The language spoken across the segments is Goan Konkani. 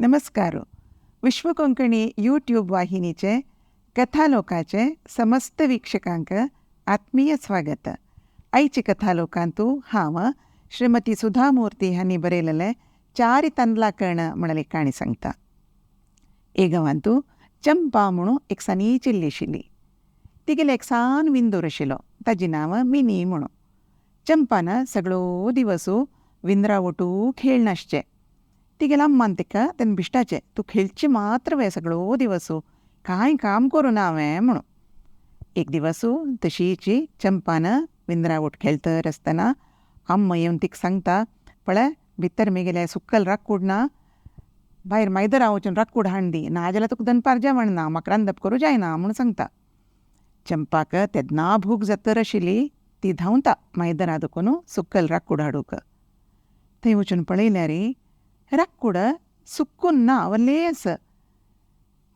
नमस्कार. विश्व कोंकणी यूट्यूब वाहिनीचे कथालोकाचे समस्त वीक्षकांक आत्मीय स्वागत. आयचे कथालोकांतू हांव श्रीमती सुधा मूर्ती हांणी बरयलेले चार तांदळा कर्ण म्हणले काणी सांगता. ए गांवांतू चंपा म्हणून एक सानी चिल्ली आशिल्ली. तिगेले एक सान विंदूर आशिल्लो, ताजी नांव मिनी म्हणून. चंपान सगळो दिवस विंदरा वटू खेळ नासचे. तिगेले अम्मान तिका तेन्ना भिश्टाचे, तूं खेळची मात्र वे सगळो दिवस, कांय काम करूं ना हांवें म्हणून. एक दिवस तशीची चंपान विंदरा वट खेळतर आसतना अम्मा येवन तिका सांगता, पळय भितर मेगेले सुक्कल राक्कूड ना, भायर मायदरा वचून राक्कूड हाण दी, नाजाल्यार तुका दनपार जेवण ना, म्हाका रांदप करूं जायना म्हूण सांगता. चंपाक तेन्ना भूक जातर आशिल्ली, ती धांवता मायदरा दुकून सुक्कल राक्कूड हाडूंक. थंय वचून पळयल्यार राक्कूड सुकून ना, वल्ले आसा.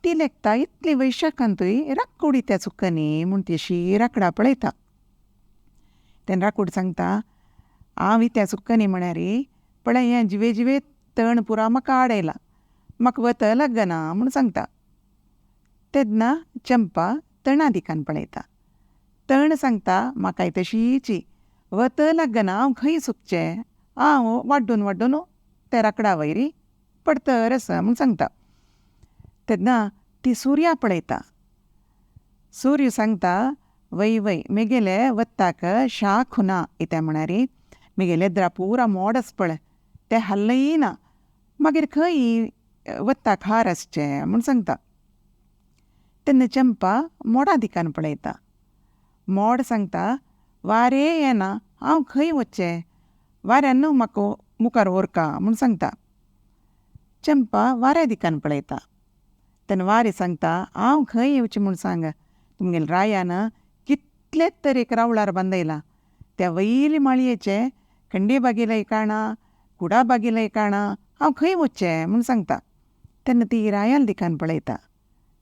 ती लेखता इतली वैशाखांतूय राक्कूड इत्या सुकनी म्हूण ती अशी राकडा पळयता. तेन्ना राकूड सांगता, हांव इत्या सुकनी म्हळ्यार पळय हें जिवे जिवे तण पुरा म्हाका आडयला, म्हाका वत लागना म्हूण सांगता. तेन्ना चंपा तणा दिकान पळयता. तण सांगता, म्हाकाय तशीची वत लागना, हांव खंय सुकचें, हांव वाड्डून वाड्डून त्या राकडा वयरी पडतर आसा म्हूण सांगता. तेन्ना ती सुर्या पळयता. सूर्य सांगता, वय वय मेगेले वत्ताक शाख ना, इत्या म्हळ्यार मेगेले द्रा पुरा मोड आसा पळय, तें हाल्लय ना, मागीर खंय वत्ताक हार आसचें म्हूण सांगता. तेन्ना चंपा मोडा दिकान पळयता. मोड सांगता, वारें येना, हांव खंय वचचें, वाऱ्यान म्हाका मुखार व्हरका म्हूण सांगता. चंपा वाऱ्या दिकान पळयता. तेन्ना वारें सांगता, हांव खंय येवचें म्हूण सांग, तुमगेले रायान कितलेच तरेक रावळार बांदयला, त्या वयले माळयेचे खंडे बागेलय काणा, कुडा बागेलय काणा, हांव खंय वचचें म्हूण सांगता. तेन्ना ती रायाल दिकान पळयता.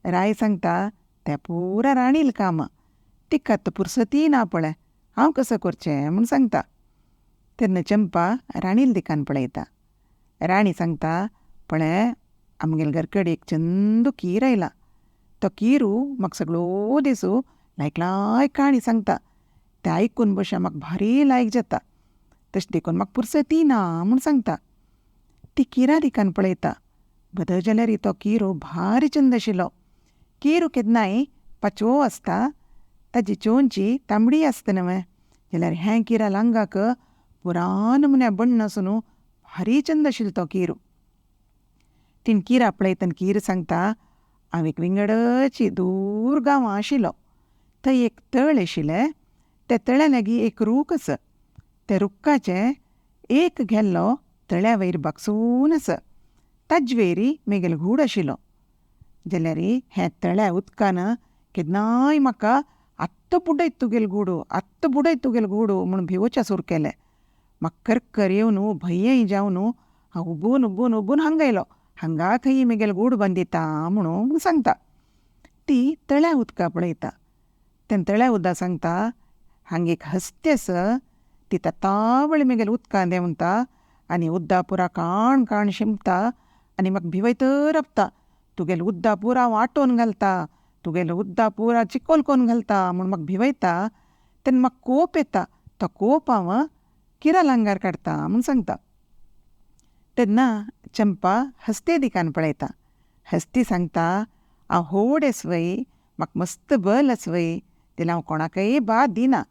राय सांगता, त्या पुरा राणील काम, तिका आतां पुरसती ना पळय, हांव कसो करचें म्हूण सांगता. तेन्ना चंपा राणील दिकान पळयता. राणी सांगता, पळय आमगेले घरकडे एक चंदू कीर आयला, तो किरू म्हाका सगळो दिसू लायक लायक काणी सांगता, तें आयकून बश्या म्हाका भारी लायक जाता, तशें देखून म्हाका पुरसती ना म्हूण सांगता. ती किरा दिकान पळयता. बदल जाल्यार तो किरो भारी चंद आशिल्लो. किरू केन्नाय पाचवो आसता, ताजी चोंची तांबडी आसता न्हय, जाल्यार हें किरा लांगाक पुरान मुन्या बण्ण आसून भारी चंद आशिल्लो तो किरू. तीण किरा पळयतना कीर सांगता, हांव एक विंगडची दूर गांवां आशिल्लो, थंय एक तळ आशिल्लें, त्या तळ्या लागीं एक रूख आसा, त्या रुखाचें एक गेल्लो तळ्या वयर बागसून आसा, ताजे वयरी मेगेलो घूड आशिल्लो. जाल्यार हें तळ्या उदकान केन्नाय म्हाका आत्तां बुडयत तुगेलो घोडो, आत्तां बुडयत तुगेलो घोडो म्हूण भिवोच्या सुरू केलें. म्हाका करकर येवन भंयय जावन हांव उबून उबून उबून हांगा आयलो, हांगा खंय मेगेलो गूड बांदिता म्हणून सांगता. ती तळ्या उदका पळयता. तेन्ना तळ्या उदक सांगता, हांगा एक हस्ती आसा, ती तावळ मेगेले उदकां देंवता आनी उदका पुरा काण काण शिंपता आनी म्हाका भिवयतर रावता, तुगेले उदका पुरा हांव आटोवन घालता, तुगेले उदका पुरा चिकोल कोन्न घालता म्हूण म्हाका भिवयता. तेन्ना म्हाका कोप येता, तो कोप हांव किरा लांगार काडटा म्हूण सांगता. तेन्ना चंपा हस्ते दिकान पळयता. हस्ती सांगता, हांव होड आसवय, म्हाका मस्त बल आसवय, जाल्यार हांव कोणाकय बाद दिना,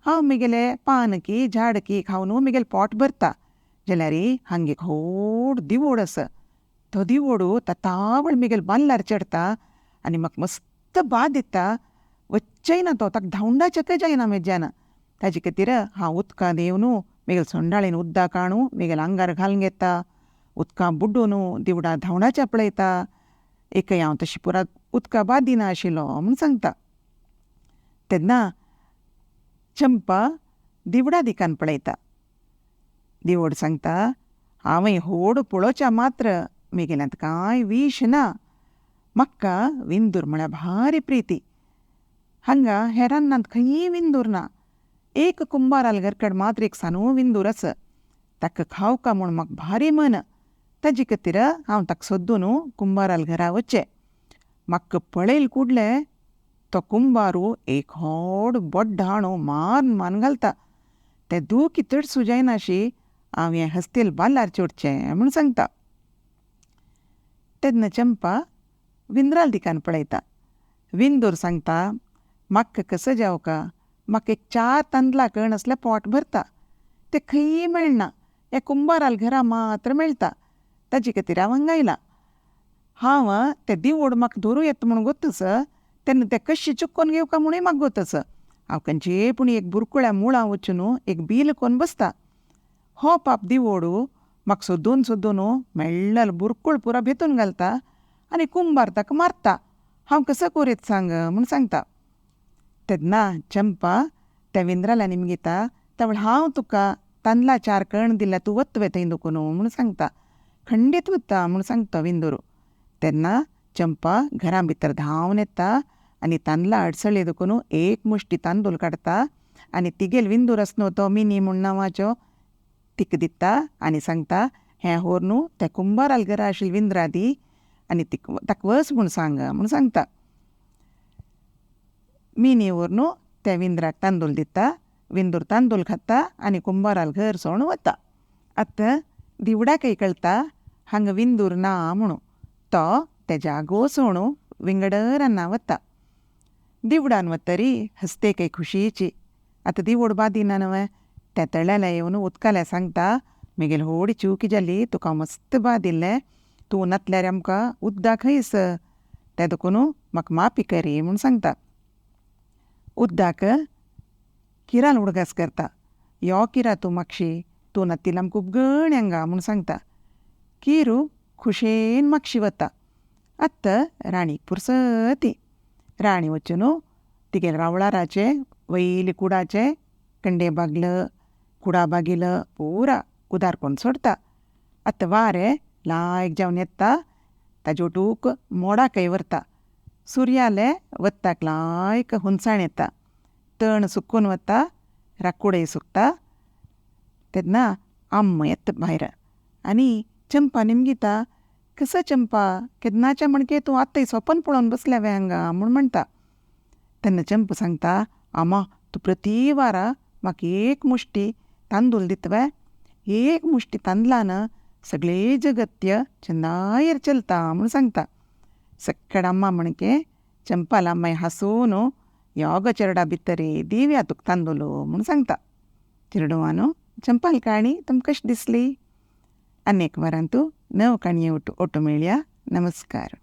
हांव मेगेले पान की झाड की खावन मेगेलें पोट भरता. जाल्यार हांगा एक व्हड दिवोड आसा, तो दिवोड तातावळ मेगेले बाल्लार चडटा आनी म्हाका मस्त बाद दिता, वच्चय ना तो, ताका धांवडाचेकय जायना मेज्यान. ताजे खातीर हांव उदकां देंवन मेगेले सोंडाळेन उदक काणू मेगेले आंगार घालून घेता, उदकां बुडून दिवडा धांवडाच्या पळयता, एकय हांव तशें पुरा उदकां बाद दिना आशिल्लो म्हूण सांगता. तेन्ना चंपा दिवडा दिकान पळयता. दिवड सांगता, हांवें होड पळोवच्या मात्र मेगेल्यांत कांय विश ना, म्हाका विंदूर म्हळ्यार भारी प्रिती, हांगा हे रानांत खंयी विंदूर ना, एक कुंबाराल घरकड मात्र एक सानू विंदूर आसा, ताका खावका म्हूण म्हाका भारी मन, ताजे खातीर हांव ताका सोदून कुंबाराल घरा वचचें. म्हाका पळयल कुडलें तो कुंबारू एक व्हड बड्डाणो मारून मान घालता. तें दुखी तडसू जायनाशी हांव हें हस्तेल बाल्लार चोडचें म्हूण सांगता. तेन्ना चंपा विंद्राल दिकान पळयता. विंदूर सांगता, म्हाका कसो जावका, म्हाका एक 4 तांदळां कण आसल्यार पोट भरता. तें खंयी मेळना, ह्या कुंबाराल घरा मात्र मेळटा. ताजे खातीर हांव हांगा आयलां. हांव तें दिवड म्हाका धरूं येता म्हूण गोतच, तेन्ना तें कशें चुकोवन घेवका म्हणूय म्हाका गोतच. हांव खंयचेय पूण एक बुरकुळ्या मुळां वचून एक बील कोन्न बसता. हो पाप दिवोडू म्हाका सोदून सोदून मेळ्ळल बुरकूळ पुरा भेतून घालता आनी कुंबार ताका मारता. हांव कसो कोरीत सांग म्हूण सांगता. तेन्ना चंपा त्या विंद्राला निमगिता, त्यावेळ हांव तुका तांदळा 4 कण दिल्या, तूं वतवे थंय दुखून म्हूण सांगता. खंडीत वता म्हूण सांगता विंदुरू. तेन्ना चंपा घरा भितर धांवन येता आनी तांदळां अडसळे दुखून एक मुश्टी तांदूळ काडटा आनी तिगेल विंदूर आस न्हू तो मिनी म्हूण नांवाचो तिका दिता आनी सांगता, हें होर न्हू त्या कुंबाराल घरा आशिल्ली विंद्रा दी आनी ताका वच म्हूण सांग म्हूण सांगता. मिनी व्हर न्हू त्या विंद्राक तांदूळ दिता. विंदूर तांदूळ खाता आनी कुंबाराल घर सोडून वता. आतां दिवडाकय कळटा हांगा विंदूर ना म्हणून. तो ते जागो सोडून विंगड रानां वता. दिवडान वतरी हस्तेकय खुशीची. आतां दिवड बादिना न्हय, त्या तळ्याला येवन उदकाल्या सांगता, मेगेली व्हडी चुकी जाली, तुका मस्त बादिल्लें, तूं नातल्यार आमकां उद्दाक खंयस, तें देखून म्हाका माफी करी म्हूण सांगता. उद्दाक किराल उडगास करता, यो किरा तूं मागशी, तूं नातिल आमकां उपगण हांगा म्हूण सांगता. किरू खुशेन मागशी वता. आतां राणीक पुरसती. राणी वचून तिगेले रावळाराचे वयले कुडाचे कंडे बागल कुडा बागील पुरा उदार कोन्न सोडटा. आतां वारें लायक जावन येता, ताजे ओटूक मोडाकय व्हरता. सुर्याले वत्ताक लायक हुनसाण येता. तण सुकून वता, राकुडय सुकता. तेन्ना आम्म येता भायर आनी चंपा निमगिता, कसो चंपा केन्नाच्या म्हणके तूं आतां सोपन पळोवन बसल्या वे हांगा म्हूण म्हणटा. तेन्ना चंपा सांगता, आमा तूं प्रति वारा म्हाका एक मुश्टी तांदूळ दितवे, एक मुश्टी तांदळान सगळे जगत्य चंदायर चलता म्हूण सांगता. सक्कड अम्मा म्हणके चंपाल अम्माय हांसून यो गो चेरडा भितरी दिवया तुका तांदूळ म्हूण सांगता. चेरडुवानो चंपाल काणी तुमकां कशी दिसली? आनी एक वरांतू नव काणये ओटू मेळया. नमस्कार.